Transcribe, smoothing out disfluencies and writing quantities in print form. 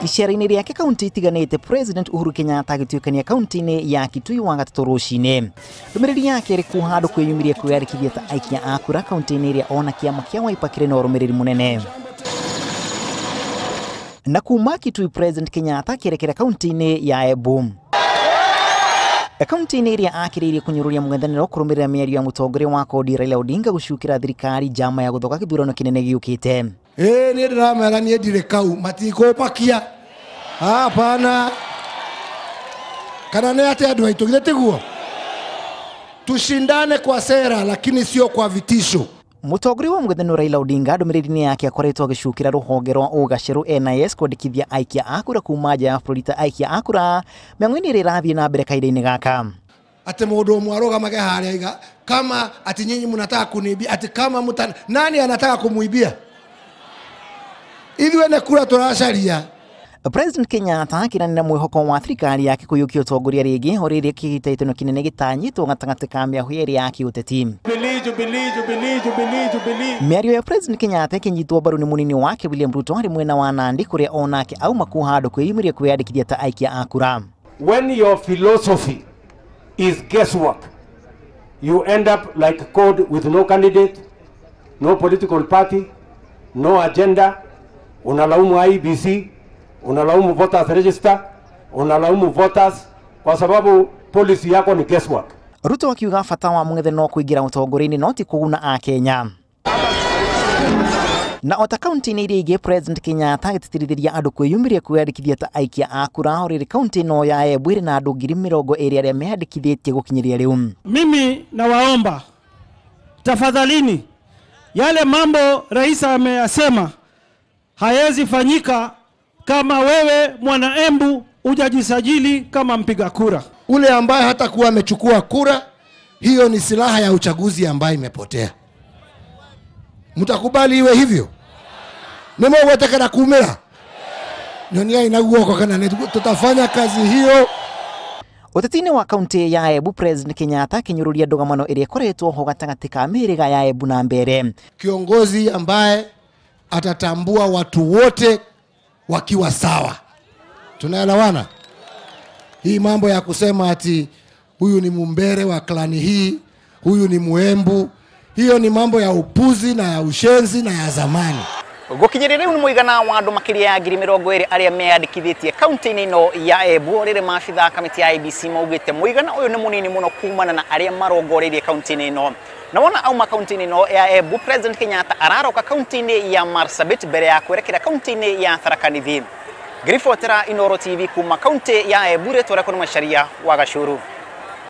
Icera-inĩ rĩake kaunti itiganĩte, President Uhuru Kenyatta agĩtuĩkania kaunti-inĩ ya Kitui Wagatatu rũcinĩ. Ndũmĩrĩri yake ĩrĩ kuo handũ kwĩyumĩria kwĩyandĩkithia ta aikia a kura kaunti-inĩ ĩrĩa ona kĩama kĩa Wiper kĩrĩ na ũrũmĩrĩri mũnene. Na kuma Kitui, President Kenyatta akĩerekera kaunti-inĩ ya Embu. Kaunti-inĩ ĩrĩa akĩrĩirie kũnyũrũria mũng'ethanĩro kũrũmĩrĩra mĩario ya mũtongoria wa kodi Raila Odinga gũcukĩra thirikari njama ya gũthoka gĩthurano kĩnene gĩũkĩte. Ĩĩ, niĩ ndĩramera niĩ ndirĩ kau, matikũmakia, hapana. Kana nĩ atĩ andũ aitũ, githĩ tiguo? Tushindane kwa sera lakini sio kwa vitisho. Mũtongoria wa mũng'ethanĩro Raila Odinga ndũmĩrĩri-inĩ yake akoretwo agĩcukĩra rũhonge rwa ũgacerũ NIS kwandĩkithia aikia a kura kuma nja ya bũrũri ta aikia a kura mĩang'o-inĩ ĩrĩa ĩrathiĩ na mbere kahinda-inĩ gaka. Ati mũndũ ũmwe arũgamage harĩa iga kama ati nyinyi mnataka kuniibia, ati kama mta, nani anataka kumuibia? Ithuĩ nĩ kura tũracaria. President Kenyatta akĩranĩra mwĩhoko wa thirikari yake kũiyũkia ũtongoria rĩngĩ o rĩrĩa kĩhĩtahĩtano kĩnene gĩtanyĩtwo gatagatĩ ka mĩahũ ĩrĩ ya kĩũteti. Jubilee, Jubilee, Jubilee, Jubilee. Mĩario ya President Kenyatta ĩkĩnyitwo mbaru nĩ mũnini wake William Ruto arĩ mwena wa Nandi kũrĩa onake auma kũu handũ kwĩyumĩria kwĩyandĩkithia ta aikia a kura. When your philosophy is guesswork, you end up like CORD with no candidate, no political party, no agenda. Unalaumu IEBC, unalaumu voters register, unalaumu voters kwa sababu policy yako ni guesswork. Ruto akiuga bata wa mũng'ethanĩro kũingĩra ũtongoria-inĩ no ti kũguna Akenya. Na ota kaunti-inĩ iria ingĩ, President Kenyatta agĩtĩtĩrithĩria andũ kwĩyumĩria kwĩyandĩkithia ta aikia a kura o rĩrĩ kaunti ĩno ya Embu ĩrĩ na andũ 20,000 arĩa meyandĩkithĩtie gũkinyĩria rĩu. Mimi nawaomba tafadhalini, yale mambo rais ameyasema hayawezi fanyika kama wewe mwana Embu hujajisajili kama mpiga kura. Ule ambaye hatakuwa amechukua kura, hiyo ni silaha ya uchaguzi ambayo imepotea. Mtakubali iwe hivyo? Nimeweteka kumira. Nyonia inaguoko kana tutafanya kazi hiyo. Ũteti-inĩ wa kaunti ya Embu, President Kenyatta akĩnyũrũria ndũgamano ĩrĩa ĩkoretwo ho gatagatĩ ka mĩhĩrĩga ya Embu na Mbeere. Kiongozi ambaye atatambua watu wote wakiwa sawa. Tunaelewana? Hii mambo ya kusema ati huyu ni Mumbere wa klani hii, huyu ni Muembu, hiyo ni mambo ya upuzi na ya ushenzi na ya zamani. Gũkinyĩria rĩu nĩ mũigana wa andũ makĩria ya 20,000 arĩa meyandĩkithĩtie kaunti-inĩ ĩno ya Embu o rĩrĩ maabitha a kamĩtĩ ya IEBC maugĩte mũigana ũyũ nĩ mũnini mũno kumana na arĩa marongoreirie kaunti-inĩ ĩno. Na wona auma kaunti-inĩ ĩno ya Embu, President Kenyatta araroka kaunti-inĩ ya Marsabit mbere ya kwerekera kaunti-inĩ ya Tharaka Nithi. Ngĩribotera Inooro TV kuma kaunti ya Embu, rĩtwa rĩakwa nĩ Macharia wa Gacuru.